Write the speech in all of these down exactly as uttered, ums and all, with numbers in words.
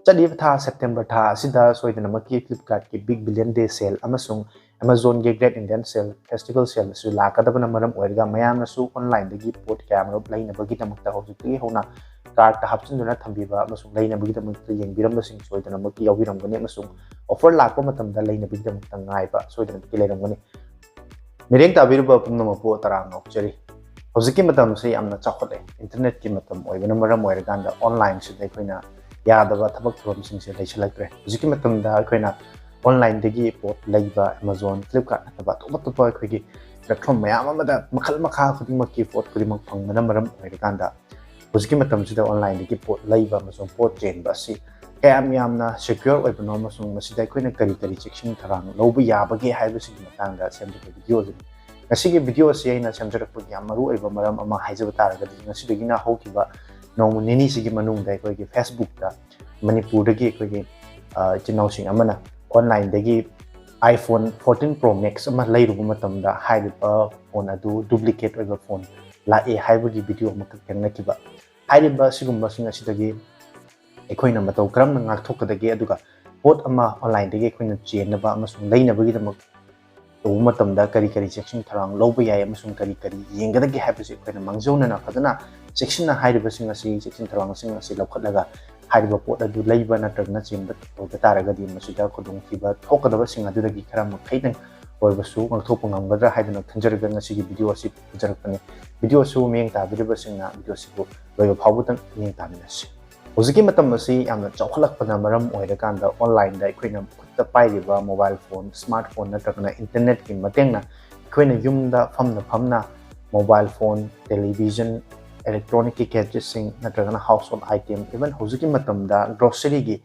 ꯆꯠꯂꯤꯕ ꯊꯥ ꯁꯦꯞꯇꯦꯝꯕꯔ ꯊꯥ ꯑꯁꯤꯗ ꯁꯣꯏꯗꯅꯃꯛꯀꯤ Flipkartꯀꯤ Big Billion Day sale ꯑꯃꯁꯨꯡ Amazonꯒꯤ Great Indian Sale, Festival Sale ꯑꯁꯤ ꯂꯥꯛꯀꯗꯕꯅ ꯃꯔꯝ ꯑꯣꯏꯔꯒ ꯃꯌꯥꯝꯅꯁꯨ onlineꯗꯒꯤ ꯄꯣꯠ ꯀꯌꯥꯃꯔꯨꯝ ꯂꯩꯅꯕꯒꯤꯗꯃꯛꯇ ꯍꯧꯖꯤꯛꯇꯒꯤ ꯍꯧꯅ cart ꯍꯥꯞꯆꯤꯟꯗꯨꯅ ꯊꯝꯕꯤꯕ ꯑꯃꯁꯨꯡ ꯂꯩꯅꯕꯒꯤꯗꯃꯛꯇ ꯌꯦꯡꯕꯤꯔꯝꯕꯁꯤꯡ ꯁꯣꯏꯗꯅꯃꯛꯀꯤ ꯌꯥꯎꯕꯤꯔꯝꯒꯅꯤ, ꯑꯃꯁꯨꯡ offer ꯂꯥꯛꯄ ꯃꯇꯝꯗ ꯂꯩꯅꯕꯒꯤꯗꯃꯛꯇ ꯉꯥꯏꯕ ꯁꯣꯏꯗꯅꯃꯛꯀꯤ ꯂꯩꯔꯝꯒꯅꯤ꯫ ꯃꯤꯠꯌꯦꯡ ꯇꯥꯕꯤꯔꯤꯕ ꯄꯨꯝꯅꯃꯛꯄꯨ ꯇꯔꯥꯝꯅ ꯑꯣꯛꯆꯔꯤ꯫ ꯍꯧꯖꯤꯛꯀꯤ ꯃꯇꯝꯁꯤ ꯌꯥꯝꯅ ꯆꯥꯎꯈꯠꯂꯦ꯫ Internetꯀꯤ ꯃꯇꯝ ꯑꯣꯏꯕꯅ ꯃꯔꯝ ꯑꯣꯏꯔꯀꯥꯟꯗ onlineꯁꯤꯗ ꯑꯩꯈꯣꯏꯅ ꯌꯥꯗꯕ ꯊꯕꯛ ꯊꯧꯔꯝꯁꯤꯡꯁꯦ ꯂꯩꯁꯤꯜꯂꯛꯇ꯭ꯔꯦ꯫ ꯍꯧꯖꯤꯛꯀꯤ ꯃꯇꯝꯗ ꯑꯩꯈꯣꯏꯅ onlineꯗꯒꯤ ꯄꯣꯠ ꯂꯩꯕ, Amazon, Flipkart ꯅꯠꯇꯕ ꯑꯇꯣꯞ ꯑꯇꯣꯞꯄ ꯑꯩꯈꯣꯏꯒꯤ platform ꯃꯌꯥꯝ ꯑꯃꯗ ꯃꯈꯜ ꯃꯈꯥ ꯈꯨꯗꯤꯡꯃꯛꯀꯤ ꯄꯣꯠ ꯈꯨꯗꯤꯡꯃꯛ ꯐꯪꯕꯅ ꯃꯔꯝ ꯑꯣꯏꯔꯀꯥꯟꯗ ꯍꯧꯖꯤꯛꯀꯤ ꯃꯇꯝꯁꯤꯗ onlineꯗꯒꯤ ꯄꯣꯠ ꯂꯩꯕ ꯑꯃꯁꯨꯡ ꯄꯣꯠ ꯆꯦꯟꯕ ꯑꯁꯤ ꯀꯌꯥꯝ ꯌꯥꯝꯅ secure ꯑꯣꯏꯕꯅꯣ ꯑꯃꯁꯨꯡ ꯃꯁꯤꯗ ꯑꯩꯈꯣꯏꯅ ꯀꯔꯤ ꯀꯔꯤ ꯆꯦꯛꯁꯤꯟ ꯊꯧꯔꯥꯡ ꯂꯧꯕ ꯌꯥꯕꯒꯦ ꯍꯥꯏꯕꯁꯤꯒꯤ ꯃꯇꯥꯡꯗ ꯁꯦꯝꯖꯕ videoꯁꯤꯅꯤ꯫ ꯉꯁꯤꯒꯤ video ꯑꯁꯤ ꯑꯩꯅ ꯁꯦꯝꯖꯔꯛꯄꯒꯤ ꯌꯥꯝ ꯃꯔꯨ ꯑꯣꯏꯕ ꯃꯔꯝ ꯑꯃ ꯍꯥꯏꯖꯕ ꯇꯥꯔꯒꯗꯤ, ꯉꯁꯤꯗꯒꯤꯅ ꯍꯧꯈꯤꯕ ꯅꯣꯡꯃ ꯅꯤꯅꯤꯁꯤꯒꯤ ꯃꯅꯨꯡꯗ ꯑꯩꯈꯣꯏꯒꯤ Facebookꯇ ꯃꯅꯤꯄꯨꯔꯗꯒꯤ ꯑꯩꯈꯣꯏꯒꯤ, ꯑ, ꯏꯆꯤꯟ ꯏꯅꯥꯎꯁꯤꯡ ꯑꯃꯅ onlineꯗꯒꯤ iPhone fourteen Pro Max ꯑꯃ ꯂꯩꯔꯨꯕ ꯃꯇꯝꯗ ꯍꯥꯏꯔꯤꯕ phone ꯑꯗꯨ duplicate ꯑꯣꯏꯕ phone ꯂꯥꯛꯑꯦ ꯍꯥꯏꯕꯒꯤ video ꯑꯃꯈꯛ ꯊꯦꯡꯅꯈꯤꯕ꯫ ꯍꯥꯏꯔꯤꯕ ꯁꯤꯒꯨꯝꯕꯁꯤꯡ ꯑꯁꯤꯗꯒꯤ ꯑꯩꯈꯣꯏꯅ ꯃꯇꯧ ꯀꯔꯝꯅ ꯉꯥꯛꯊꯣꯛꯀꯗꯒꯦ, ꯑꯗꯨꯒ ꯄꯣꯠ ꯑꯃ onlineꯗꯒꯤ ꯑꯩꯈꯣꯏꯅ ꯆꯦꯟꯅꯕ ꯑꯃꯁꯨꯡ ꯂꯩꯅꯕꯒꯤꯗꯃꯛ ꯇꯧꯕ ꯃꯇꯝꯗ ꯀꯔꯤ ꯀꯔꯤ ꯆꯦꯛꯁꯤꯟ ꯊꯧꯔꯥꯡ ꯂꯧꯕ ꯌꯥꯏ ꯑꯃꯁꯨꯡ ꯀꯔꯤ ꯀꯔꯤ ꯌꯦꯡꯒꯗꯒꯦ ꯍꯥꯏꯕꯁꯤ ꯑꯩꯈꯣꯏꯅ ꯃꯥꯡꯖꯧꯅꯅ ꯐꯖꯅ ꯆꯦꯛꯁꯤꯟꯅ ꯍꯥꯏꯔꯤꯕꯁꯤꯡ ꯑꯁꯤ, ꯆꯦꯛꯁꯤꯟ ꯊꯧꯔꯥꯡꯁꯤꯡ ꯑꯁꯤ ꯂꯧꯈꯠꯂꯒ ꯍꯥꯏꯔꯤꯕ ꯄꯣꯠ ꯑꯗꯨ ꯂꯩꯕ ꯅꯠꯇ꯭ꯔꯒꯅ ꯆꯦꯟꯕ ꯑꯣꯏꯕ ꯇꯥꯔꯒꯗꯤ ꯃꯁꯤꯗ ꯈꯨꯗꯣꯡꯊꯤꯕ ꯊꯣꯛꯀꯗꯕꯁꯤꯡ ꯑꯗꯨꯗꯒꯤ ꯈꯔ ꯃꯈꯩꯗꯪ ꯑꯣꯏꯔꯕꯁꯨ ꯉꯥꯛꯊꯣꯛꯄ ꯉꯝꯒꯗ꯭ꯔꯥ ꯍꯥꯏꯗꯨꯅ ꯈꯟꯖꯔꯒ ꯉꯁꯤꯒꯤ video ꯑꯁꯤ ꯄꯨꯖꯔꯛꯄꯅꯤ꯫ Video ꯑꯁꯤ ꯃꯤꯠꯌꯦꯡ ꯇꯥꯕꯤꯔꯤꯕꯁꯤꯡꯅ video ꯑꯁꯤꯕꯨ ꯂꯣꯏꯕ ꯐꯥꯎꯕꯗꯪ ꯃꯤꯠꯌꯦꯡ ꯇꯥꯃꯤꯟꯅꯁꯤ꯫ ꯍꯧꯖꯤꯛꯀꯤ ꯃꯇꯝ ꯑꯁꯤ ꯌꯥꯝꯅ ꯆꯥꯎꯈꯠꯂꯛꯄꯅ ꯃꯔꯝ ꯑꯣꯏꯔꯀꯥꯟꯗ onlineꯗ ꯑꯩꯈꯣꯏꯅ ꯈꯨꯠꯇ ꯄꯥꯏꯔꯤꯕ mobile phone, smartphone ꯅꯠꯇ꯭ꯔꯒꯅ internetꯀꯤ ꯃꯇꯦꯡꯅ ꯑꯩꯈꯣꯏꯅ ꯌꯨꯝꯗ ꯐꯝꯅ ꯐꯝꯅ mobile phone, television, electronicꯀꯤ gadgetꯁꯤꯡ ꯅꯠꯇ꯭ꯔꯒꯅ household item, even ꯍꯧꯖꯤꯛꯀꯤ ꯃꯇꯝꯗ groceryꯒꯤ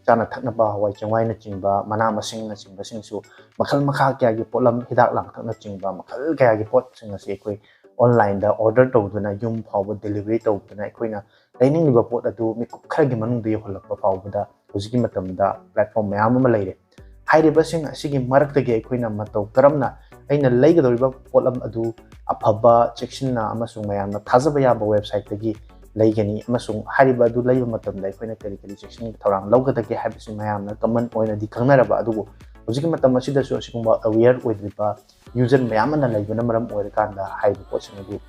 ꯆꯥꯅ ꯊꯛꯅꯕ ꯍꯋꯥꯏ ꯆꯦꯡꯋꯥꯏꯅꯆꯤꯡꯕ, ꯃꯅꯥ ꯃꯁꯤꯡꯅꯆꯤꯡꯕꯁꯤꯡꯁꯨ ꯃꯈꯜ ꯃꯈꯥ ꯀꯌꯥꯒꯤ ꯄꯣꯠꯂꯝ, ꯍꯤꯗꯥꯛ ꯂꯥꯡꯊꯛꯅꯆꯤꯡꯕ ꯃꯈꯜ ꯀꯌꯥꯒꯤ ꯄꯣꯠꯁꯤꯡ ꯑꯁꯤ ꯑꯩꯈꯣꯏ onlineꯗ order ꯇꯧꯗꯨꯅ ꯌꯨꯝ ꯐꯥꯎꯕ delivery ꯇꯧꯗꯨꯅ ꯑꯩꯈꯣꯏꯅ ꯂꯩꯅꯤꯡꯂꯤꯕ ꯄꯣꯠ ꯑꯗꯨ ꯃꯤꯀꯨꯞ ꯈꯔꯒꯤ ꯃꯅꯨꯡꯗ ꯌꯧꯍꯜꯂꯛꯄ ꯐꯥꯎꯕꯗ ꯍꯧꯖꯤꯛꯀꯤ ꯃꯇꯝꯗ platform ꯃꯌꯥꯝ ꯑꯃ ꯂꯩꯔꯦ꯫ ꯍꯥꯏꯔꯤꯕꯁꯤꯡ ꯑꯁꯤꯒꯤ ꯃꯔꯛꯇꯒꯤ ꯑꯩꯈꯣꯏꯅ ꯃꯇꯧ ꯀꯔꯝꯅ ꯑꯩꯅ ꯂꯩꯒꯗꯧꯔꯤꯕ ꯄꯣꯠꯂꯝ ꯑꯗꯨ ꯑꯐꯕ, ꯆꯦꯛꯁꯤꯟꯅ ꯑꯃꯁꯨꯡ ꯃꯌꯥꯝꯅ ꯊꯥꯖꯕ ꯌꯥꯕ websiteꯇꯒꯤ ꯂꯩꯒꯅꯤ, ꯑꯃꯁꯨꯡ ꯍꯥꯏꯔꯤꯕ ꯑꯗꯨ ꯂꯩꯕ ꯃꯇꯝꯗ ꯑꯩꯈꯣꯏꯅ ꯀꯔꯤ ꯀꯔꯤ ꯆꯦꯛꯁꯤꯟ ꯊꯧꯔꯥꯡ ꯂꯧꯒꯗꯒꯦ ꯍꯥꯏꯕꯁꯤ ꯃꯌꯥꯝꯅ ꯀꯃꯟ ꯑꯣꯏꯅꯗꯤ ꯈꯪꯅꯔꯕ, ꯑꯗꯨꯕꯨ ꯍꯧꯖꯤꯛꯀꯤ ꯃꯇꯝ ꯑꯁꯤꯗꯁꯨ ꯑꯁꯤꯒꯨꯝꯕ ꯑꯦꯋꯦꯌꯔ ꯑꯣꯏꯗ꯭ꯔꯤꯕ ꯌꯨꯖꯔ ꯃꯌꯥꯝ ꯑꯃꯅ ꯂꯩꯕꯅ ꯃꯔꯝ ꯑꯣꯏꯔꯀꯥꯟꯗ ꯍꯥꯏꯔꯤꯕ ꯄꯣꯠꯁꯤꯡ ꯑꯗꯨ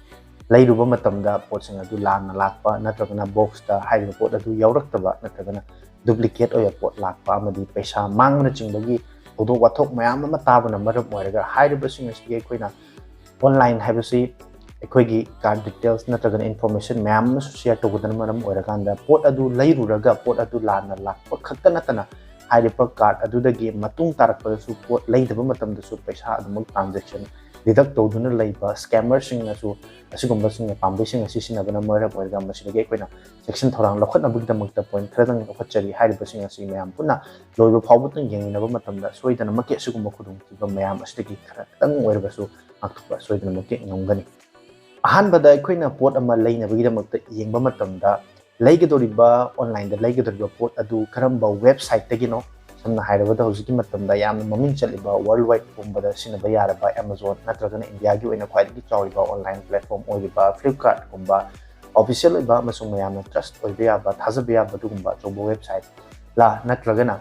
ꯂꯩꯔꯨꯕ ꯃꯇꯝꯗ ꯄꯣꯠꯁꯤꯡ ꯑꯗꯨ ꯂꯥꯟꯅ ꯂꯥꯛꯄ, ꯅꯠꯇ꯭ꯔꯒꯅ ꯕꯣꯛꯁꯇ ꯍꯥꯏꯔꯤꯕ ꯄꯣꯠ ꯑꯗꯨ ꯌꯥꯎꯔꯛꯇꯕ, ꯅꯠꯇ꯭ꯔꯒꯅ ꯗꯨꯄ꯭ꯂꯤꯀꯦꯠ ꯑꯣꯏꯕ ꯄꯣꯠ ꯂꯥꯛꯄ ꯑꯃꯗꯤ ꯄꯩꯁꯥ ꯃꯥꯡꯕꯅꯆꯤꯡꯕꯒꯤ ꯊꯧꯗꯣꯛ ꯋꯥꯊꯣꯛ ꯃꯌꯥꯝ ꯑꯃ ꯇꯥꯕꯅ ꯃꯔꯝ ꯑꯣꯏꯔꯒ ꯍꯥꯏꯔꯤꯕꯁꯤꯡ ꯑꯁꯤꯒꯤ ꯑꯩꯈꯣꯏꯅ ꯑꯣꯟꯂꯥꯏꯟ ꯍꯥꯏꯕꯁꯤ ꯑꯩꯈꯣꯏꯒꯤ ꯀꯥꯔꯗ ꯗꯤꯇꯦꯜꯁ ꯅꯠꯇ꯭ꯔꯒꯅ ꯏꯟꯐꯣꯔꯃꯦꯁꯟ ꯃꯌꯥꯝ ꯑꯃꯁꯨ ꯁꯤꯌꯔ ꯇꯧꯕꯗꯅ ꯃꯔꯝ ꯑꯣꯏꯔꯀꯥꯟꯗ ꯄꯣꯠ ꯑꯗꯨ ꯂꯩꯔꯨꯔꯒ ꯄꯣꯠ ꯑꯗꯨ ꯂꯥꯟꯅ ꯂꯥꯛꯄ ꯈꯛꯇ ꯅꯠꯇꯅ ꯍꯥꯏꯔꯤꯕ ꯀꯥꯔꯗ ꯑꯗꯨꯗꯒꯤ ꯃꯇꯨꯡ ꯇꯥꯔꯛꯄꯗꯁꯨ ꯄꯣꯠ ꯂꯩꯗꯕ ꯃꯇꯝꯗꯁꯨ ꯄꯩꯁꯥ ꯑꯗꯨꯃꯛ ꯇ꯭ꯔꯥꯟꯖꯦꯛꯁꯟ ꯗꯤꯗꯛ ꯇꯧꯗꯨꯅ ꯂꯩꯕ ꯁ꯭ꯀꯦꯃꯔꯁꯤꯡꯅꯁꯨ ꯑꯁꯤꯒꯨꯝꯕꯁꯤꯡꯅ ꯄꯥꯝꯕꯩꯁꯤꯡ ꯑꯁꯤ ꯁꯤꯖꯤꯟꯅꯕꯅ ꯃꯔꯝ ꯑꯣꯏꯔꯒ ꯃꯁꯤꯗꯒꯤ ꯑꯩꯈꯣꯏꯅ ꯆꯦꯛꯁꯤꯟ ꯊꯧꯔꯥꯡ ꯂꯧꯈꯠꯅꯕꯒꯤꯗꯃꯛꯇ ꯄꯣꯏꯟꯠ ꯈꯔꯗꯪ ꯂꯧꯈꯠꯆꯔꯤ꯫ ꯍꯥꯏꯔꯤꯕꯁꯤꯡ ꯑꯁꯤ ꯃꯌꯥꯝ ꯄꯨꯟꯅ ꯂꯣꯏꯕ ꯐꯥꯎꯕꯗꯪ ꯌꯦꯡꯃꯤꯟꯅꯕ ꯃꯇꯝꯗ ꯁꯣꯏꯗꯅꯃꯛꯀꯤ ꯑꯁꯤꯒꯨꯝꯕ ꯈꯨꯗꯣꯡꯊꯤꯕ ꯃꯌꯥꯝ ꯑꯁꯤꯗꯒꯤ ꯈꯔꯇꯪ ꯑꯣꯏꯔꯕꯁꯨ ꯉꯥꯛꯊꯣꯛꯄ ꯁꯣꯏꯗꯅꯃꯛꯀꯤ ꯉꯝꯒꯅꯤ꯫ ꯑꯍꯥꯟꯕꯗ ꯑꯩꯈꯣꯏꯅ ꯄꯣꯠ ꯑꯃ ꯂꯩꯅꯕꯒꯤꯗꯃꯛꯇ ꯌꯦꯡꯕ ꯃꯇꯝꯗ ꯂꯩꯒꯗꯧꯔꯤꯕ, ꯑꯣꯟꯂꯥꯏꯟꯗ ꯂꯩꯒꯗꯧꯔꯤꯕ ꯄꯣꯠ ꯑꯗꯨ ꯀꯔꯝꯕ ꯋꯦꯕꯁꯥꯏꯠꯇꯒꯤꯅꯣ? ꯁꯝꯅ ꯍꯥꯏꯔꯕꯗ ꯍꯧꯖꯤꯛꯀꯤ ꯃꯇꯝꯗ ꯌꯥꯝꯅ ꯃꯃꯤꯡ ꯆꯠꯂꯤꯕ ꯋꯥꯔꯜ ꯋꯥꯏꯗ ꯄꯨꯝꯕꯗ ꯁꯤꯖꯤꯟꯅꯕ ꯌꯥꯔꯕ ꯑꯦꯃꯥꯖꯣꯟ ꯅꯠꯇ꯭ꯔꯒꯅ ꯏꯟꯗꯤꯌꯥꯒꯤ ꯑꯣꯏꯅ ꯈ꯭ꯋꯥꯏꯗꯒꯤ ꯆꯥꯎꯔꯤꯕ ꯑꯣꯟꯂꯥꯏꯟ ꯄ꯭ꯂꯦꯠꯐꯣꯝ ꯑꯣꯏꯔꯤꯕ ꯐ꯭ꯂꯤꯞꯀꯥꯔꯠꯀꯨꯝꯕ ꯑꯣꯐꯤꯁꯤꯌꯦꯜ ꯑꯣꯏꯕ ꯑꯃꯁꯨꯡ ꯃꯌꯥꯝꯅ ꯇ꯭ꯔꯁ ꯑꯣꯏꯕ ꯌꯥꯕ, ꯊꯥꯖꯕ ꯌꯥꯕ ꯑꯗꯨꯒꯨꯝꯕ ꯑꯆꯧꯕ ꯋꯦꯕꯁꯥꯏꯠ ꯂꯥ, ꯅꯠꯇ꯭ꯔꯒꯅ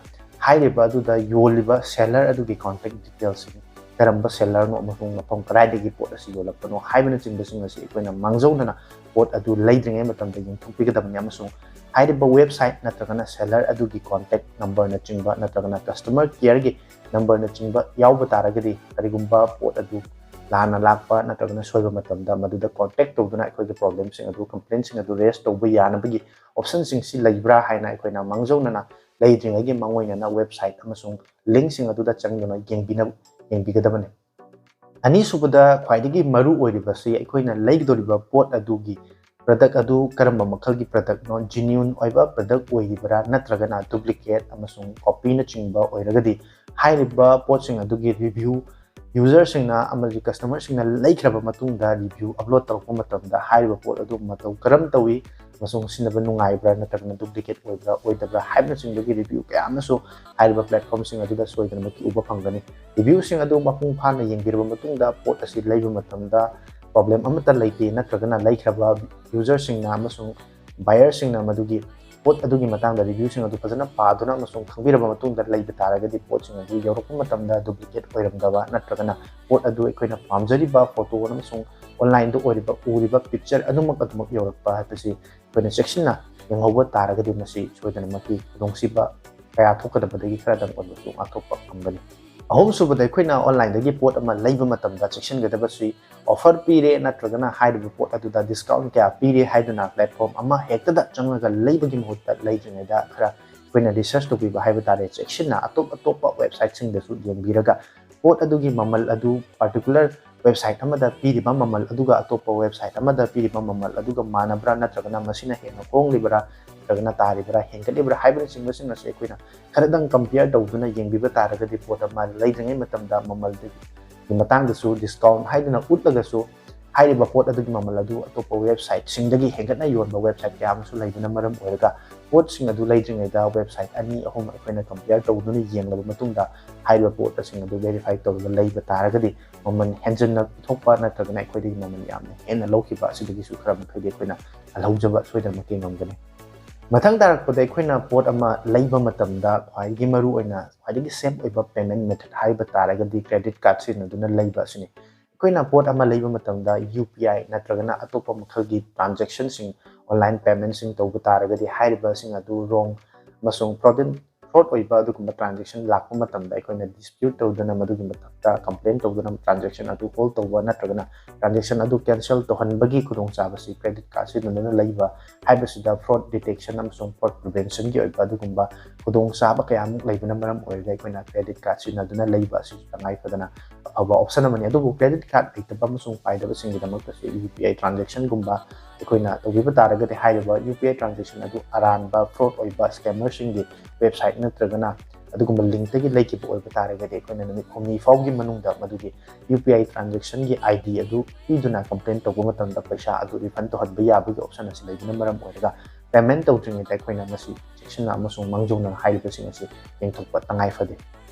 ꯍꯥꯏꯔꯤꯕ ꯑꯗꯨꯗ ꯌꯣꯜꯂꯤꯕ ꯁꯦꯂꯔ ꯑꯗꯨꯒꯤ ꯀꯣꯟꯇꯦꯛ ꯗꯤꯇꯦꯜꯁꯤꯡ, ꯀꯔꯝꯕ ꯁꯦꯂꯔꯅꯣ ꯑꯃꯁꯨꯡ ꯃꯐꯝ ꯀꯗꯥꯏꯗꯒꯤ ꯄꯣꯠ ꯑꯁꯤ ꯌꯣꯜꯂꯛꯄꯅꯣ ꯍꯥꯏꯕꯅꯆꯤꯡꯕꯁꯤꯡ ꯑꯁꯤ ꯑꯩꯈꯣꯏꯅ ꯃꯥꯡꯖꯧꯅꯅ ꯄꯣꯠ ꯑꯗꯨ ꯂꯩꯗ꯭ꯔꯤꯉꯩ ꯃꯇꯝꯗ ꯌꯦꯡꯊꯣꯛꯄꯤꯒꯗꯕꯅꯤ꯫ ꯑꯃꯁꯨꯡ ꯍꯥꯏꯔꯤꯕ ꯋꯦꯕꯁꯥꯏꯠ ꯅꯠꯇ꯭ꯔꯒꯅ ꯁꯦꯂꯔ ꯑꯗꯨꯒꯤ ꯀꯣꯟꯇꯦꯛ ꯅꯝꯕꯔꯅꯆꯤꯡꯕ ꯅꯠꯇ꯭ꯔꯒꯅ ꯀꯁꯇꯃꯔ ꯀꯤꯌꯔꯒꯤ ꯅꯝꯕꯔꯅꯆꯤꯡꯕ ꯌꯥꯎꯕ ꯇꯥꯔꯒꯗꯤ ꯀꯔꯤꯒꯨꯝꯕ ꯄꯣꯠ ꯑꯗꯨ ꯂꯥꯟꯅ ꯂꯥꯛꯄ ꯅꯠꯇ꯭ꯔꯒꯅ ꯁꯣꯏꯕ ꯃꯇꯝꯗ ꯃꯗꯨꯗ ꯀꯣꯟꯇꯦꯛ ꯇꯧꯗꯨꯅ ꯑꯩꯈꯣꯏꯒꯤ ꯄ꯭ꯔꯣꯕ꯭ꯂꯦꯝꯁꯤꯡ ꯑꯗꯨ, ꯀꯝꯄ꯭ꯂꯦꯟꯁꯤꯡ ꯑꯗꯨ ꯔꯦꯖ ꯇꯧꯕ ꯌꯥꯅꯕꯒꯤ ꯑꯣꯞꯁꯟꯁꯤꯡꯁꯤ ꯂꯩꯕ꯭ꯔꯥ ꯍꯥꯏꯅ ꯑꯩꯈꯣꯏꯅ ꯃꯥꯡꯖꯧꯅꯅ ꯂꯩꯗ꯭ꯔꯤꯉꯩꯒꯤ ꯃꯥꯡꯑꯣꯏꯅꯅ ꯋꯦꯕꯁꯥꯏꯠ ꯑꯃꯁꯨꯡ ꯂꯤꯡꯁꯤꯡ ꯑꯗꯨꯗ ꯆꯪꯗꯨꯅ ꯌꯦꯡꯕꯤꯅ-, ꯌꯦꯡꯕꯤꯒꯗꯕꯅꯤ꯫ ꯑꯅꯤꯁꯨꯕꯗ ꯈ꯭ꯋꯥꯏꯗꯒꯤ ꯃꯔꯨ ꯑꯣꯏꯔꯤꯕꯁꯤ ꯑꯩꯈꯣꯏꯅ ꯂꯩꯒꯗꯧꯔꯤꯕ ꯄꯣꯠ ꯑꯗꯨꯒꯤ ꯄ꯭ꯔꯗꯛ ꯑꯗꯨ ꯀꯔꯝꯕ ꯃꯈꯜꯒꯤ ꯄ꯭ꯔꯗꯛꯅꯣ, ꯖꯤꯅ꯭ꯌꯨꯟ ꯑꯣꯏꯕ ꯄ꯭ꯔꯗꯛ ꯑꯣꯏꯔꯤꯕ꯭ꯔꯥ ꯅꯠꯇ꯭ꯔꯒꯅ ꯗꯨꯄ꯭ꯂꯤꯀꯦꯠ ꯑꯃꯁꯨꯡ ꯀꯣꯄꯤꯅꯆꯤꯡꯕ ꯑꯣꯏꯔꯒꯗꯤ ꯍꯥꯏꯔꯤꯕ ꯄꯣꯠꯁꯤꯡ ꯑꯗꯨꯒꯤ ꯔꯤꯚ꯭ꯌꯨ ꯌꯨꯖꯔꯁꯤꯡꯅ ꯑꯃꯗꯤ ꯀꯁꯇꯃꯔꯁꯤꯡꯅ ꯂꯩꯈ꯭ꯔꯕ ꯃꯇꯨꯡꯗ ꯔꯤꯚ꯭ꯌꯨ ꯑꯞꯂꯣꯗ ꯇꯧꯔꯛꯄ ꯃꯇꯝꯗ ꯍꯥꯏꯔꯤꯕ ꯄꯣꯠ ꯑꯗꯨ ꯃꯇꯧ ꯀꯔꯝ ꯇꯧꯏ ꯑꯃꯁꯨꯡ ꯁꯤꯖꯤꯟꯅꯕ ꯅꯨꯡꯉꯥꯏꯕ꯭ꯔꯥ ꯅꯠꯇ꯭ꯔꯒꯅ ꯗꯨꯄ꯭ꯂꯤꯀꯦꯠ ꯑꯣꯏꯕ꯭ꯔꯥ ꯑꯣꯏꯗꯕ꯭ꯔꯥ ꯍꯥꯏꯕꯅꯆꯤꯡꯕꯒꯤ ꯔꯤꯚ꯭ꯌꯨ ꯀꯌꯥ ꯑꯃꯁꯨ ꯍꯥꯏꯔꯤꯕ ꯄ꯭ꯂꯦꯠꯐꯣꯝꯁꯤꯡ ꯑꯗꯨꯗ ꯁꯣꯏꯗꯅꯃꯛꯀꯤ ꯎꯕ ꯐꯪꯒꯅꯤ꯫ ꯔꯤꯚ꯭ꯌꯨꯁꯤꯡ ꯑꯗꯨ ꯃꯄꯨꯡ ꯐꯥꯅ ꯌꯦꯡꯕꯤꯔꯕ ꯃꯇꯨꯡꯗ ꯄꯣꯠ ꯑꯁꯤ ꯂꯩꯕ ꯃꯇꯝꯗ ꯄ꯭ꯔꯣꯕ꯭ꯂꯦꯝ ꯑꯃꯠꯇ ꯂꯩꯇꯦ, ꯅꯠꯇ꯭ꯔꯒꯅ ꯂꯩꯈ꯭ꯔꯕ ꯌꯨꯖꯔꯁꯤꯡꯅ ꯑꯃꯁꯨꯡ ꯕꯥꯌꯔꯁꯤꯡꯅ ꯃꯗꯨꯒꯤ ꯄꯣꯠ ꯑꯗꯨꯒꯤ ꯃꯇꯥꯡꯗ ꯔꯤꯚ꯭ꯌꯨꯁꯤꯡ ꯑꯗꯨ ꯐꯖꯅ ꯄꯥꯗꯨꯅ ꯑꯃꯁꯨꯡ ꯈꯪꯕꯤꯔꯕ ꯃꯇꯨꯡꯗ ꯂꯩꯕ ꯇꯥꯔꯒꯗꯤ, ꯄꯣꯠꯁꯤꯡ ꯑꯗꯨ ꯌꯧꯔꯛꯄ ꯃꯇꯝꯗ ꯗꯨꯄ꯭ꯂꯤꯀꯦꯠ ꯑꯣꯏꯔꯝꯗꯕ ꯅꯠꯇ꯭ꯔꯒꯅ ꯄꯣꯠ ꯑꯗꯨ ꯑꯩꯈꯣꯏꯅ ꯄꯥꯝꯖꯔꯤꯕ ꯐꯣꯇꯣ ꯑꯃꯁꯨꯡ ꯑꯣꯟꯂꯥꯏꯟꯗ ꯑꯣꯏꯔꯤꯕ, ꯎꯔꯤꯕ ꯄꯤꯛꯆꯔ ꯑꯗꯨꯃꯛ ꯑꯗꯨꯃꯛ ꯌꯧꯔꯛꯄ ꯍꯥꯏꯕꯁꯤ ꯑꯩꯈꯣꯏꯅ ꯆꯦꯛꯁꯤꯟꯅ ꯌꯦꯡꯍꯧꯕ ꯇꯥꯔꯒꯗꯤ ꯃꯁꯤ ꯁꯣꯏꯗꯅꯃꯛꯀꯤ ꯈꯨꯗꯣꯡꯊꯤꯕ ꯀꯌꯥ ꯊꯣꯛꯀꯗꯕꯗꯒꯤ ꯈꯔꯗꯪ ꯑꯣꯏꯔꯕꯁꯨ ꯉꯥꯛꯊꯣꯛꯄ ꯉꯝꯒꯅꯤ꯫ ꯑꯍꯨꯝꯁꯨꯕꯗ, ꯑꯩꯈꯣꯏꯅ ꯑꯣꯟꯂꯥꯏꯟꯗꯒꯤ ꯄꯣꯠ ꯑꯃ ꯂꯩꯕ ꯃꯇꯝꯗ ꯆꯦꯛꯁꯤꯟꯒꯗꯕꯁꯤ, ꯑꯣꯐꯔ ꯄꯤꯔꯦ ꯅꯠꯇ꯭ꯔꯒꯅ ꯍꯥꯏꯔꯤꯕ ꯄꯣꯠ ꯑꯗꯨꯗ ꯗꯤꯁꯀꯥꯎꯟ ꯀꯌꯥ ꯄꯤꯔꯦ ꯍꯥꯏꯗꯨꯅ ꯄ꯭ꯂꯦꯠꯐꯣꯝ ꯑꯃ ꯍꯦꯛꯇꯗ ꯆꯪꯉꯒ ꯂꯩꯕꯒꯤ ꯃꯍꯨꯠꯇ, ꯂꯩꯗ꯭ꯔꯤꯉꯩꯗ ꯈꯔ ꯑꯩꯈꯣꯏꯅ ꯔꯤꯁꯔꯁ ꯇꯧꯕꯤꯕ ꯍꯥꯏꯕ ꯇꯥꯔꯦ꯫ ꯆꯦꯛꯁꯤꯟꯅ ꯑꯇꯣꯞ ꯑꯇꯣꯞꯄ ꯋꯦꯕꯁꯥꯏꯠꯁꯤꯡꯗꯁꯨ ꯌꯦꯡꯕꯤꯔꯒ, ꯄꯣꯠ ꯑꯗꯨꯒꯤ ꯃꯃꯜ ꯑꯗꯨ ꯄꯥꯔꯇꯤꯀꯨꯂꯔ ꯋꯦꯕꯁꯥꯏꯠ ꯑꯃꯗ ꯄꯤꯔꯤꯕ ꯃꯃꯜ ꯑꯗꯨꯒ ꯑꯇꯣꯞꯄ ꯋꯦꯕꯁꯥꯏꯠ ꯑꯃꯗ ꯄꯤꯔꯤꯕ ꯃꯃꯜ ꯑꯗꯨꯒ ꯃꯥꯟꯅꯕ꯭ꯔꯥ, ꯅꯠꯇ꯭ꯔꯒꯅ ꯃꯁꯤꯅ ꯍꯦꯟꯅ ꯍꯣꯡꯂꯤꯕ꯭ꯔꯥ ꯅꯠꯇ꯭ꯔꯒꯅ ꯇꯥꯔꯤꯕ꯭ꯔꯥ, ꯍꯦꯟꯒꯠꯂꯤꯕ꯭ꯔꯥ ꯍꯥꯏꯕꯅꯆꯤꯡꯕꯁꯤꯡ ꯑꯁꯤ ꯑꯩꯈꯣꯏꯅ ꯈꯔꯗꯪ ꯀꯝꯄꯤꯌꯔ ꯇꯧꯗꯨꯅ ꯌꯦꯡꯕꯤꯕ ꯇꯥꯔꯒꯗꯤ, ꯄꯣꯠ ꯑꯃ ꯂꯩꯗ꯭ꯔꯤꯉꯩ ꯃꯇꯝꯗ ꯃꯃꯜꯒꯤ ꯃꯇꯥꯡꯗꯁꯨ ꯗꯤꯁꯀꯥꯎꯟ ꯍꯥꯏꯗꯨꯅ ꯎꯠꯂꯒꯁꯨ, ꯍꯥꯏꯔꯤꯕ ꯄꯣꯠ ꯑꯗꯨꯒꯤ ꯃꯃꯜ ꯑꯗꯨ ꯑꯇꯣꯞꯄ ꯋꯦꯕꯁꯥꯏꯠꯁꯤꯡꯗꯒꯤ ꯍꯦꯟꯒꯠꯅ ꯌꯣꯟꯕ ꯋꯦꯕꯁꯥꯏꯠ ꯀꯌꯥ ꯑꯃꯁꯨ ꯂꯩꯕꯅ ꯃꯔꯝ ꯑꯣꯏꯔꯒ, ꯄꯣꯠꯁꯤꯡ ꯑꯗꯨ ꯂꯩꯗ꯭ꯔꯤꯉꯩꯗ ꯋꯦꯕꯁꯥꯏꯠ ꯑꯅꯤ ꯑꯍꯨꯝ ꯑꯩꯈꯣꯏꯅ ꯀꯝꯄꯤꯌꯔ ꯇꯧꯗꯨꯅ ꯌꯦꯡꯂꯕ ꯃꯇꯨꯡꯗ, ꯍꯥꯏꯔꯤꯕ ꯄꯣꯠꯁꯤꯡ ꯑꯗꯨ ꯚꯦꯔꯤꯐꯥꯏ ꯇꯧꯔꯒ ꯂꯩꯕ ꯇꯥꯔꯒꯗꯤ, ꯃꯃꯜ ꯍꯦꯟꯖꯟꯅ ꯄꯤꯊꯣꯛꯄ ꯅꯠꯇ꯭ꯔꯒꯅ ꯑꯩꯈꯣꯏꯗꯒꯤ ꯃꯃꯜ ꯌꯥꯝꯅ ꯍꯦꯟꯅ ꯂꯧꯈꯤꯕ ꯑꯁꯤꯗꯒꯤꯁꯨ ꯈꯔ ꯃꯈꯩꯗꯤ ꯑꯩꯈꯣꯏꯅ ꯍꯜꯍꯧꯖꯕ ꯁꯣꯏꯗꯅꯃꯛꯀꯤ ꯉꯝꯒꯅꯤ꯫ ꯃꯊꯪ ꯇꯥꯔꯛꯄꯗ, ꯑꯩꯈꯣꯏꯅ ꯄꯣꯠ ꯑꯃ ꯂꯩꯕ ꯃꯇꯝꯗ ꯈ꯭ꯋꯥꯏꯗꯒꯤ ꯃꯔꯨ ꯑꯣꯏꯅ, ꯈ꯭ꯋꯥꯏꯗꯒꯤ ꯁꯦꯐ ꯑꯣꯏꯕ ꯄꯦꯃꯦꯟ ꯃꯦꯊꯠ ꯍꯥꯏꯕ ꯇꯥꯔꯒꯗꯤ credit card ꯁꯤꯖꯤꯟꯅꯗꯨꯅ ꯂꯩꯕ ꯑꯁꯤꯅꯤ꯫ ꯑꯩꯈꯣꯏꯅ ꯄꯣꯠ ꯑꯃ ꯂꯩꯕ ꯃꯇꯝꯗ ꯌꯨ ꯄꯤ ꯑꯥꯏ ꯅꯠꯇ꯭ꯔꯒꯅ ꯑꯇꯣꯞꯄ ꯃꯈꯜꯒꯤ ꯇ꯭ꯔꯥꯟꯖꯦꯛꯁꯟꯁꯤꯡ, ꯑꯣꯟꯂꯥꯏꯟ ꯄꯦꯃꯦꯟꯁꯤꯡ ꯇꯧꯕ ꯇꯥꯔꯒꯗꯤ, ꯍꯥꯏꯔꯤꯕꯁꯤꯡ ꯑꯗꯨ ꯔꯣꯡ ꯑꯃꯁꯨꯡ ꯐ꯭ꯔꯣꯗꯟ, ꯐ꯭ꯔꯣꯗ ꯑꯣꯏꯕ ꯑꯗꯨꯒꯨꯝꯕ ꯇ꯭ꯔꯥꯟꯖꯦꯛꯁꯟ ꯂꯥꯛꯄ ꯃꯇꯝꯗ ꯑꯩꯈꯣꯏꯅ ꯗꯤꯁꯄ꯭ꯌꯨꯠ ꯇꯧꯗꯨꯅ, ꯃꯗꯨꯒꯤ ꯃꯊꯛꯇ ꯀꯝꯄ꯭ꯂꯦꯟ ꯇꯧꯗꯨꯅ, ꯇ꯭ꯔꯥꯟꯖꯦꯛꯁꯟ ꯑꯗꯨ ꯍꯣꯜ ꯇꯧꯕ ꯅꯠꯇ꯭ꯔꯒꯅ ꯇ꯭ꯔꯥꯟꯖꯦꯛꯁꯟ ꯑꯗꯨ ꯀꯦꯟꯁꯦꯜ ꯇꯧꯍꯟꯕꯒꯤ ꯈꯨꯗꯣꯡꯆꯥꯕꯁꯤ credit card ꯁꯤꯖꯤꯟꯅꯗꯨꯅ ꯂꯩꯕ ꯍꯥꯏꯕꯁꯤꯗ ꯐ꯭ꯔꯣꯗ ꯗꯤꯇꯦꯛꯁꯟ ꯑꯃꯁꯨꯡ ꯐ꯭ꯔꯣꯗ ꯄ꯭ꯔꯤꯚꯦꯟꯁꯟꯒꯤ ꯑꯣꯏꯕ ꯑꯗꯨꯒꯨꯝꯕ ꯈꯨꯗꯣꯡꯆꯥꯕ ꯀꯌꯥꯃꯨꯛ ꯂꯩꯕꯅ ꯃꯔꯝ ꯑꯣꯏꯔꯒ, ꯑꯩꯈꯣꯏꯅ credit card ꯁꯤꯖꯤꯟꯅꯗꯨꯅ ꯂꯩꯕ ꯑꯁꯤ ꯇꯉꯥꯏ ꯐꯗꯅ ꯑꯐꯕ ꯑꯣꯞꯁꯟ ꯑꯃꯅꯤ꯫ ꯑꯗꯨꯕꯨ credit card ꯂꯩꯇꯕ ꯑꯃꯁꯨꯡ ꯄꯥꯏꯗꯕꯁꯤꯡꯒꯤꯗꯃꯛꯇꯁꯨ ꯌꯨ ꯄꯤ ꯑꯥꯏ ꯇ꯭ꯔꯥꯟꯖꯦꯛꯁꯟꯒꯨꯝꯕ ꯑꯩꯈꯣꯏꯅ ꯇꯧꯕꯤꯕ ꯇꯥꯔꯒꯗꯤ, ꯍꯥꯏꯔꯤꯕ ꯌꯨ ꯄꯤ ꯑꯥꯏ ꯇ꯭ꯔꯥꯟꯖꯦꯛꯁꯟ ꯑꯗꯨ ꯑꯔꯥꯟꯕ, ꯐ꯭ꯔꯣꯗ ꯑꯣꯏꯕ, ꯁ꯭ꯀꯦꯃꯔꯁꯤꯡꯒꯤ ꯋꯦꯕꯁꯥꯏꯠ ꯅꯠꯇ꯭ꯔꯒꯅ ꯑꯗꯨꯒꯨꯝꯕ ꯂꯤꯡꯛꯇꯒꯤ ꯂꯩꯈꯤꯕ ꯑꯣꯏꯕ ꯇꯥꯔꯒꯗꯤ, ꯑꯩꯈꯣꯏꯅ ꯅꯨꯃꯤꯠ ꯍꯨꯝꯅꯤ ꯐꯥꯎꯒꯤ ꯃꯅꯨꯡꯗ ꯃꯗꯨꯒꯤ U P I ꯇ꯭ꯔꯥꯟꯖꯦꯛꯁꯟꯒꯤ I D ꯑꯗꯨ ꯄꯤꯗꯨꯅ ꯀꯝꯄ꯭ꯂꯦꯟ ꯇꯧꯕ ꯃꯇꯝꯗ ꯄꯩꯁꯥ ꯑꯗꯨ ꯔꯤꯐꯟ ꯇꯧꯍꯟꯕ ꯌꯥꯕꯒꯤ ꯑꯣꯞꯁꯟ ꯑꯁꯤ ꯂꯩꯕꯅ ꯃꯔꯝ ꯑꯣꯏꯔꯒ, ꯄꯦꯃꯦꯟ ꯇꯧꯗ꯭ꯔꯤꯉꯩꯗ ꯑꯩꯈꯣꯏꯅ ꯃꯁꯤ ꯆꯦꯛꯁꯤꯟꯅ ꯑꯃꯁꯨꯡ ꯃꯥꯡꯖꯧꯅꯅ ꯍꯥꯏꯔꯤꯕꯁꯤꯡ ꯑꯁꯤ ꯌꯦꯡꯊꯣꯛꯄ ꯇꯉꯥꯏ ꯐꯗꯦ꯫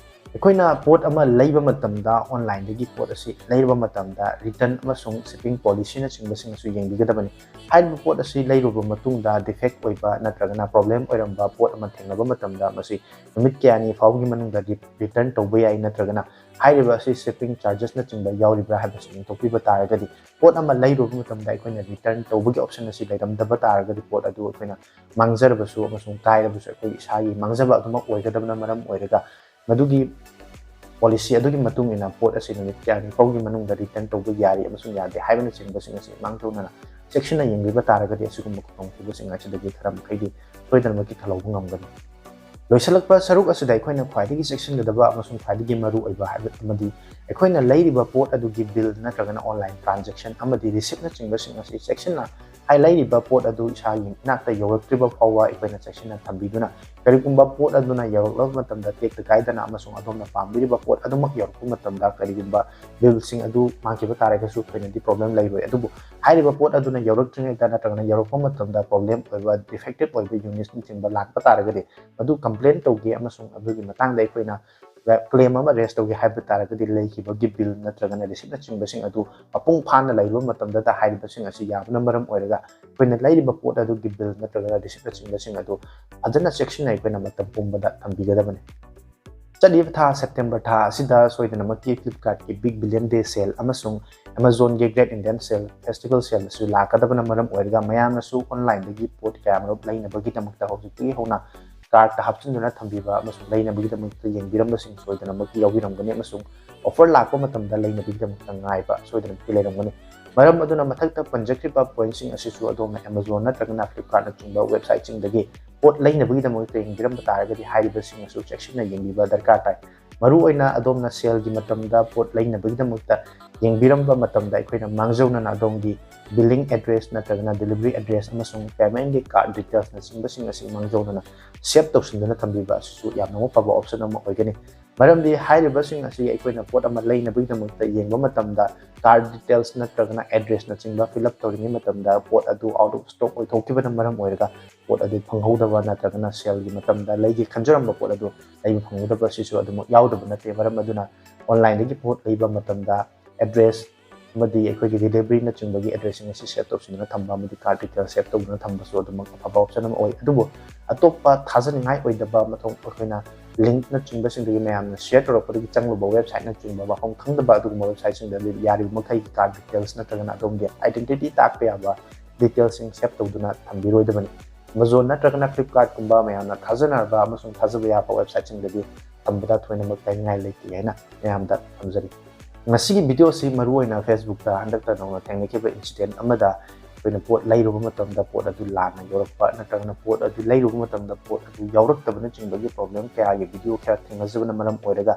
ꯑꯩꯈꯣꯏꯅ ꯄꯣꯠ ꯑꯃ ꯂꯩꯕ ꯃꯇꯝꯗ, online ꯗꯒꯤ ꯄꯣꯠ ꯑꯁꯤ ꯂꯩꯔꯕ ꯃꯇꯝꯗ, return ꯑꯃꯁꯨꯡ shipping policy ꯅꯆꯤꯡꯕꯁꯤꯡ ꯑꯁꯨ ꯌꯦꯡꯕꯤꯒꯗꯕꯅꯤ꯫ ꯍꯥꯏꯔꯤꯕ ꯄꯣꯠ ꯑꯁꯤ ꯂꯩꯔꯨꯕ ꯃꯇꯨꯡꯗ defect ꯑꯣꯏꯕ ꯅꯠꯇ꯭ꯔꯒꯅ problem ꯑꯣꯏꯔꯝꯕ ꯄꯣꯠ ꯑꯃ ꯊꯦꯡꯅꯕ ꯃꯇꯝꯗ, ꯃꯁꯤ ꯅꯨꯃꯤꯠ ꯀꯌꯥꯅꯤ ꯐꯥꯎꯕꯒꯤ ꯃꯅꯨꯡꯗ ꯔꯤ-, return ꯇꯧꯕ ꯌꯥꯏ, ꯅꯠꯇ꯭ꯔꯒꯅ ꯍꯥꯏꯔꯤꯕ ꯑꯁꯤ shipping charges ꯅꯆꯤꯡꯕ ꯌꯥꯎꯔꯤꯕ꯭ꯔꯥ ꯍꯥꯏꯕꯁꯤ ꯌꯦꯡꯊꯣꯛꯄꯤꯕ ꯇꯥꯔꯒꯗꯤ, ꯄꯣꯠ ꯑꯃ ꯂꯩꯔꯨꯕ ꯃꯇꯝꯗ ꯑꯩꯈꯣꯏꯅ return ꯇꯧꯕꯒꯤ option ꯑꯁꯤ ꯂꯩꯔꯝꯗꯕ ꯇꯥꯔꯒꯗꯤ, ꯄꯣꯠ ꯑꯗꯨ ꯑꯩꯈꯣꯏꯅ ꯃꯥꯡꯖꯔꯕꯁꯨ ꯑꯃꯁꯨꯡ ꯀꯥꯏꯔꯕꯁꯨ ꯑꯩꯈꯣꯏꯒꯤ ꯏꯁꯥꯒꯤ ꯃꯥꯡꯖꯕ ꯑꯗꯨꯃꯛ ꯑꯣꯏꯒꯗꯕꯅ ꯃꯔꯝ ꯑꯣꯏꯔꯒ, ꯃꯗꯨꯒꯤ policy ꯑꯗꯨꯒꯤ ꯃꯇꯨꯡ ꯏꯟꯅ ꯄꯣꯠ ꯑꯁꯤ ꯅꯨꯃꯤꯠ ꯀꯌꯥꯅꯤ ꯐꯥꯎꯒꯤ ꯃꯅꯨꯡꯗ return ꯇꯧꯕ ꯌꯥꯔꯤ ꯑꯃꯁꯨꯡ ꯌꯥꯗꯦ ꯍꯥꯏꯕꯅꯆꯤꯡꯕꯁꯤꯡ ꯑꯁꯤ ꯃꯥꯡꯖꯧꯅꯅ ꯆꯦꯛꯁꯤꯟꯅ ꯌꯦꯡꯕꯤꯕ ꯇꯥꯔꯒꯗꯤ, ꯑꯁꯤꯒꯨꯝꯕ ꯈꯨꯗꯣꯡꯊꯤꯕꯁꯤꯡ ꯑꯁꯤꯗꯒꯤ ꯈꯔ ꯃꯈꯩꯗꯤ ꯁꯣꯏꯗꯅꯃꯛꯀꯤ ꯀꯜꯍꯧꯕ ꯉꯝꯒꯅꯤ꯫ ꯂꯣꯏꯁꯤꯜꯂꯛꯄ ꯁꯔꯨꯛ ꯑꯁꯤꯗ ꯑꯩꯈꯣꯏꯅ ꯈ꯭ꯋꯥꯏꯗꯒꯤ ꯆꯦꯛꯁꯤꯟꯒꯗꯕ ꯑꯃꯁꯨꯡ ꯈ꯭ꯋꯥꯏꯗꯒꯤ ꯃꯔꯨ ꯑꯣꯏꯕ ꯍꯥꯏꯕ ꯑꯃꯗꯤ, ꯑꯩꯈꯣꯏꯅ ꯂꯩꯔꯤꯕ ꯄꯣꯠ ꯑꯗꯨꯒꯤ bill ꯅꯠꯇ꯭ꯔꯒꯅ online transaction ꯑꯃꯗꯤ receipt ꯅꯆꯤꯡꯕꯁꯤꯡ ꯑꯁꯤ ꯆꯦꯛꯁꯤꯟꯅ, ꯍꯥꯏ, ꯂꯩꯔꯤꯕ ꯄꯣꯠ ꯑꯗꯨ ꯏꯁꯥꯒꯤ ꯏꯅꯥꯛꯇ ꯌꯧꯔꯛꯇ꯭ꯔꯤꯕ ꯐꯥꯎꯕ ꯑꯩꯈꯣꯏꯅ ꯆꯦꯛꯁꯤꯟꯅ ꯊꯝꯕꯤꯗꯨꯅ, ꯀꯔꯤꯒꯨꯝꯕ ꯄꯣꯠ ꯑꯗꯨꯅ ꯌꯧꯔꯛꯂꯕ ꯃꯇꯝꯗ ꯇꯦꯛꯇ ꯀꯥꯏꯗꯅ ꯑꯃꯁꯨꯡ ꯑꯗꯣꯝꯅ ꯄꯥꯝꯕꯤꯔꯤꯕ ꯄꯣꯠ ꯑꯗꯨꯃꯛ ꯌꯧꯔꯛꯄ ꯃꯇꯝꯗ ꯀꯔꯤꯒꯨꯝꯕ bill ꯁꯤꯡ ꯑꯗꯨ ꯃꯥꯡꯈꯤꯕ ꯇꯥꯔꯒꯁꯨ ꯊꯣꯏꯅꯗꯤ problem ꯂꯩꯔꯣꯏ꯫ ꯑꯗꯨꯕꯨ ꯍꯥꯏꯔꯤꯕ ꯄꯣꯠ ꯑꯗꯨꯅ ꯌꯧꯔꯛꯇ꯭ꯔꯤꯉꯩꯗ ꯅꯠꯇ꯭ꯔꯒꯅ ꯌꯧꯔꯛꯄ ꯃꯇꯝꯗ problem ꯑꯣꯏꯕ, defective ꯑꯣꯏꯕ units ꯅꯆꯤꯡꯕ ꯂꯥꯛꯄ ꯇꯥꯔꯒꯗꯤ, ꯃꯗꯨ complain ꯇꯧꯒꯦ ꯑꯃꯁꯨꯡ ꯑꯗꯨꯒꯤ ꯃꯇꯥꯡꯗ ꯑꯩꯈꯣꯏꯅ claim ꯑꯃ raise ꯇꯧꯒꯦ ꯍꯥꯏꯕ ꯇꯥꯔꯒꯗꯤ, ꯂꯩꯈꯤꯕꯒꯤ bill ꯅꯠꯇ꯭ꯔꯒꯅ receipt ꯅꯆꯤꯡꯕꯁꯤꯡ ꯑꯗꯨ ꯃꯄꯨꯡ ꯐꯥꯅ ꯂꯩꯕ ꯃꯇꯝꯗꯇ ꯍꯥꯏꯔꯤꯕꯁꯤꯡ ꯑꯁꯤ ꯌꯥꯕꯅ ꯃꯔꯝ ꯑꯣꯏꯔꯒ, ꯑꯩꯈꯣꯏꯅ ꯂꯩꯔꯤꯕ ꯄꯣꯠ ꯑꯗꯨꯒꯤ bill ꯅꯠꯇ꯭ꯔꯒꯅ receipt ꯅꯆꯤꯡꯕꯁꯤꯡ ꯑꯗꯨ ꯐꯖꯅ ꯆꯦꯛꯁꯤꯟꯅ ꯑꯩꯈꯣꯏꯅ ꯃꯇꯝ ꯄꯨꯝꯕꯗ ꯊꯝꯕꯤꯒꯗꯕꯅꯤ꯫ ꯆꯠꯂꯤꯕ ꯊꯥ September ꯊꯥ ꯑꯁꯤꯗ ꯁꯣꯏꯗꯅꯃꯛꯀꯤ Flipkart ꯀꯤ Big Billion Day sale ꯑꯃꯁꯨꯡ Amazon ꯒꯤ Great Indian Sale, Festival Sale ꯑꯁꯤ ꯂꯥꯛꯀꯗꯕꯅ ꯃꯔꯝ ꯑꯣꯏꯔꯒ, ꯃꯌꯥꯝꯅꯁꯨ online ꯗꯒꯤ ꯄꯣꯠ ꯀꯌꯥꯃꯔꯨꯝ ꯂꯩꯅꯕꯒꯤꯗꯃꯛꯇ ꯍꯧꯖꯤꯛꯇꯒꯤ ꯍꯧꯅ cart ꯇ ꯍꯥꯞꯆꯤꯟꯗꯨꯅ ꯊꯝꯕꯤꯕ ꯑꯃꯁꯨꯡ ꯂꯩꯅꯕꯒꯤꯗꯃꯛꯇ ꯌꯦꯡꯕꯤꯔꯝꯕꯁꯤꯡ ꯁꯣꯏꯗꯅꯃꯛꯀꯤ ꯌꯥꯎꯕꯤꯔꯝꯒꯅꯤ, ꯑꯃꯁꯨꯡ offer ꯂꯥꯛꯄ ꯃꯇꯝꯗ ꯂꯩꯅꯕꯒꯤꯗꯃꯛꯇ ꯉꯥꯏꯕ ꯁꯣꯏꯗꯅꯃꯛꯀꯤ ꯂꯩꯔꯝꯒꯅꯤ꯫ ꯃꯔꯝ ꯑꯗꯨꯅ, ꯃꯊꯛꯇ ꯄꯟꯖꯈ꯭ꯔꯤꯕ point ꯁꯤꯡ ꯑꯁꯤꯁꯨ ꯑꯗꯣꯝꯅ Amazon ꯅꯠꯇ꯭ꯔꯒꯅ Flipkart ꯅꯆꯤꯡꯕ website ꯁꯤꯡꯗꯒꯤ ꯄꯣꯠ ꯂꯩꯅꯕꯒꯤꯗꯃꯛꯇ ꯌꯦꯡꯕꯤꯔꯝꯕ ꯇꯥꯔꯒꯗꯤ, ꯍꯥꯏꯔꯤꯕꯁꯤꯡ ꯑꯁꯨ ꯆꯦꯛꯁꯤꯟꯅ ꯌꯦꯡꯕꯤꯕ ꯗꯔꯀꯥꯔ ꯇꯥꯏ꯫ ꯃꯔꯨꯑꯣꯏꯅ ꯑꯗꯣꯝꯅ sale ꯒꯤ ꯃꯇꯝꯗ ꯄꯣꯠ ꯂꯩꯅꯕꯒꯤꯗꯃꯛꯇ ꯌꯦꯡꯕꯤꯔꯝꯕ ꯃꯇꯝꯗ, ꯑꯩꯈꯣꯏꯅ ꯃꯥꯡꯖꯧꯅꯅ ꯑꯗꯣꯝꯒꯤ billing address ꯅꯠꯇ꯭ꯔꯒꯅ delivery address ꯑꯃꯁꯨꯡ payment ꯒꯤ card details ꯅꯆꯤꯡꯕꯁꯤꯡ ꯑꯁꯤ ꯃꯥꯡꯖꯧꯅꯅ save ꯇꯧꯁꯤꯟꯗꯨꯅ ꯊꯝꯕꯤꯕ ꯑꯁꯤꯁꯨ ꯌꯥꯝꯅ ꯃꯄꯨꯡ ꯐꯥꯕ option ꯑꯃ ꯑꯣꯏꯒꯅꯤ꯫ ꯃꯔꯝꯗꯤ ꯍꯥꯏꯔꯤꯕꯁꯤꯡ ꯑꯁꯤ ꯑꯩꯈꯣꯏꯅ ꯄꯣꯠ ꯑꯃ ꯂꯩꯅꯕꯒꯤꯗꯃꯛꯇ ꯌꯦꯡꯕ ꯃꯇꯝꯗ card details ꯅꯠꯇ꯭ꯔꯒꯅ address ꯅꯆꯤꯡꯕ fill up ꯇꯧꯔꯤꯉꯩ ꯃꯇꯝꯗ ꯄꯣꯠ ꯑꯗꯨ out of stock ꯑꯣꯏꯊꯣꯛꯈꯤꯕꯅ ꯃꯔꯝ ꯑꯣꯏꯔꯒ ꯄꯣꯠ ꯑꯗꯨ ꯐꯪꯍꯧꯗꯕ ꯅꯠꯇ꯭ꯔꯒꯅ sale ꯒꯤ ꯃꯇꯝꯗ ꯂꯩꯒꯦ ꯈꯟꯖꯔꯝꯕ ꯄꯣꯠ ꯑꯗꯨ ꯂꯩꯕ ꯐꯪꯍꯧꯗꯕ ꯑꯁꯤꯁꯨ ꯑꯗꯨꯃꯛ ꯌꯥꯎꯗꯕ ꯅꯠꯇꯦ꯫ ꯃꯔꯝ ꯑꯗꯨꯅ online ꯗꯒꯤ ꯄꯣꯠ ꯂꯩꯕ ꯃꯇꯝꯗ address ꯑꯃꯗꯤ ꯑꯩꯈꯣꯏꯒꯤ delivery ꯅꯆꯤꯡꯕꯒꯤ address ꯁꯤꯡ ꯑꯁꯤ save ꯇꯧꯁꯤꯟꯗꯨꯅ ꯊꯝꯕ ꯑꯃꯗꯤ card details save ꯇꯧꯗꯨꯅ ꯊꯝꯕꯁꯨ ꯑꯗꯨꯃꯛ ꯑꯐꯕ option ꯑꯃ ꯑꯣꯏ꯫ ꯑꯗꯨꯕꯨ ꯑꯇꯣꯞꯄ ꯊꯥꯖꯅꯤꯡꯉꯥꯏ ꯑꯣꯏꯗꯕ ꯃꯊꯧ ꯑꯩꯈꯣꯏꯅ link ꯅꯆꯤꯡꯕꯁꯤꯡꯗꯒꯤ ꯃꯌꯥꯝꯅ share ꯇꯧꯔꯛꯄꯗꯒꯤ ꯆꯪꯂꯨꯕ website ꯅꯆꯤꯡꯕ ꯃꯐꯝ ꯈꯪꯗꯕ ꯑꯗꯨꯒꯨꯝꯕ website ꯁꯤꯡꯗꯗꯤ ꯌꯥꯔꯤꯕ ꯃꯈꯩ card details ꯅꯠꯇ꯭ꯔꯒꯅ ꯑꯗꯣꯝꯒꯤ identity ꯇꯥꯛꯄ ꯌꯥꯕ details ꯁꯤꯡ save ꯇꯧꯗꯨꯅ ꯊꯝꯕꯤꯔꯣꯏꯗꯕꯅꯤ꯫ Amazon ꯅꯠꯇ꯭ꯔꯒꯅ Flipkart ꯀꯨꯝꯕ ꯃꯌꯥꯝꯅ ꯊꯥꯖꯅꯔꯕ ꯑꯃꯁꯨꯡ ꯊꯥꯖꯕ ꯌꯥꯕ website ꯁꯤꯡꯗꯗꯤ ꯊꯝꯕꯗ ꯊꯣꯏꯅ ꯃꯛ ꯀꯥꯏꯅꯤꯡꯉꯥꯏ ꯂꯩꯇꯦ ꯍꯥꯏꯅ ꯃꯌꯥꯝꯗ ꯊꯝꯖꯔꯤ꯫ ꯉꯁꯤꯒꯤ video ꯑꯁꯤ ꯃꯔꯨꯑꯣꯏꯅ Facebook ꯇ ꯍꯟꯗꯛꯇ ꯅꯧꯅ ꯊꯦꯡꯅꯈꯤꯕ incident ꯑꯃꯗ ꯑꯩꯈꯣꯏꯅ ꯄꯣꯠ ꯂꯩꯔꯨꯕ ꯃꯇꯝꯗ ꯄꯣꯠ ꯑꯗꯨ ꯂꯥꯟꯅ ꯌꯧꯔꯛꯄ ꯅꯠꯇ꯭ꯔꯒꯅ ꯄꯣꯠ ꯑꯗꯨ ꯂꯩꯔꯨꯕ ꯃꯇꯝꯗ ꯄꯣꯠ ꯑꯗꯨ ꯌꯥꯎꯔꯛꯇꯕꯅꯆꯤꯡꯕꯒꯤ problem ꯀꯌꯥꯒꯤ video ꯈꯔ ꯊꯦꯡꯅꯖꯕꯅ ꯃꯔꯝ ꯑꯣꯏꯔꯒ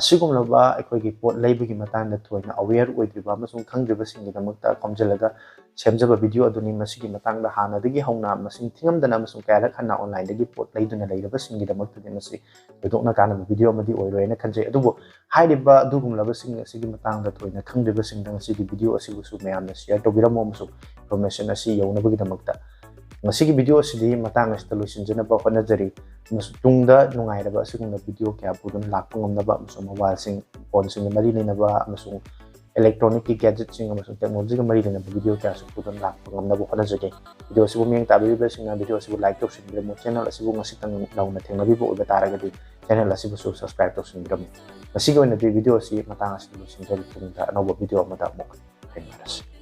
ꯑꯁꯤꯒꯨꯝꯂꯕ ꯑꯩꯈꯣꯏꯒꯤ ꯄꯣꯠ ꯂꯩꯕꯒꯤ ꯃꯇꯥꯡꯗ ꯊꯣꯏꯅ aware ꯑꯣꯏꯗ꯭ꯔꯤꯕ ꯑꯃꯁꯨꯡ ꯈꯪꯗ꯭ꯔꯤꯕꯁꯤꯡꯒꯤꯗꯃꯛꯇ ꯈꯣꯝꯖꯤꯜꯂꯒ ꯁꯦꯝꯖꯕ video ꯑꯗꯨꯅꯤ꯫ ꯃꯁꯤꯒꯤ ꯃꯇꯥꯡꯗ ꯍꯥꯟꯅꯗꯒꯤ ꯍꯧꯅ ꯃꯁꯤꯡ ꯊꯤꯉꯝꯗꯅ ꯑꯃꯁꯨꯡ ꯀꯌꯥꯔꯛ ꯍꯟꯅ online ꯗꯒꯤ ꯄꯣꯠ ꯂꯩꯗꯨꯅ ꯂꯩꯔꯕꯁꯤꯡꯒꯤꯗꯃꯛꯇꯗꯤ ꯃꯁꯤ ꯊꯣꯏꯗꯣꯛꯅ ꯀꯥꯟꯅꯕ video ꯑꯃꯗꯤ ꯑꯣꯏꯔꯣꯏ ꯍꯥꯏꯅ ꯈꯟꯖꯩ꯫ ꯑꯗꯨꯕꯨ ꯍꯥꯏꯔꯤꯕ ꯑꯗꯨꯒꯨꯝꯂꯕꯁꯤꯡ ꯑꯁꯤꯒꯤ ꯃꯇꯥꯡꯗ ꯊꯣꯏꯅ ꯈꯪꯗ꯭ꯔꯤꯕꯁꯤꯡꯗ ꯉꯁꯤꯒꯤ video ꯑꯁꯤꯕꯨꯁꯨ ꯃꯌꯥꯝꯅ share ꯇꯧꯕꯤꯔꯝꯃꯨ ꯑꯃꯁꯨꯡ information ꯑꯁꯤ ꯌꯧꯅꯕꯒꯤꯗꯃꯛꯇ꯫ ꯉꯁꯤꯒꯤ video ꯑꯁꯤꯗꯤ ꯃꯇꯥꯡ ꯑꯁꯤꯗ ꯂꯣꯏꯁꯤꯟꯖꯅꯕ ꯍꯣꯠꯅꯖꯔꯤ꯫ ꯑꯃꯁꯨꯡ ꯇꯨꯡꯗ ꯅꯨꯡꯉꯥꯏꯔꯕ ꯑꯁꯤꯒꯨꯝꯕ video ꯀꯌꯥ ꯄꯨꯗꯨꯅ ꯂꯥꯛꯄ ꯉꯝꯅꯕ ꯑꯃꯁꯨꯡ mobile ꯁꯤꯡ, phone ꯁꯤꯡꯒ ꯃꯔꯤ ꯂꯩꯅꯕ ꯑꯃꯁꯨꯡ electronic ꯀꯤ gadget ꯁꯤꯡ ꯑꯃꯁꯨꯡ technology ꯒ ꯃꯔꯤ ꯂꯩꯅꯕ video ꯀꯌꯥꯁꯨ ꯄꯨꯗꯨꯅ ꯂꯥꯛꯄ ꯉꯝꯅꯕ ꯍꯣꯠꯅꯖꯒꯦ꯫ Video ꯑꯁꯤꯕꯨ ꯃꯤꯠꯌꯦꯡ ꯇꯥꯕꯤꯔꯤꯕꯁꯤꯡꯅ video ꯑꯁꯤꯕꯨ like ꯇꯧꯁꯤꯟꯕꯤꯔꯝꯃꯨ꯫ Channel ꯑꯁꯤꯕꯨ ꯉꯁꯤꯇꯪ ꯅꯧꯅ ꯊꯦꯡꯅꯕꯤꯕ ꯑꯣꯏꯕ ꯇꯥꯔꯒꯗꯤ channel ꯑꯁꯤꯕꯨꯁꯨ subscribe ꯇꯧꯁꯤꯟꯕꯤꯔꯝꯃꯨ꯫ ꯉꯁꯤꯒꯤ ꯑꯣꯏꯅꯗꯤ video ꯑꯁꯤ ꯃꯇꯥꯡ ꯑꯁꯤꯗ ꯂꯣꯏꯁꯤꯟꯖꯔꯤ꯫ ꯇꯨꯡꯗ ꯑꯅꯧꯕ video ꯑꯃꯗ ꯑꯃꯨꯛ ꯊꯦꯡꯅꯔꯁꯤ꯫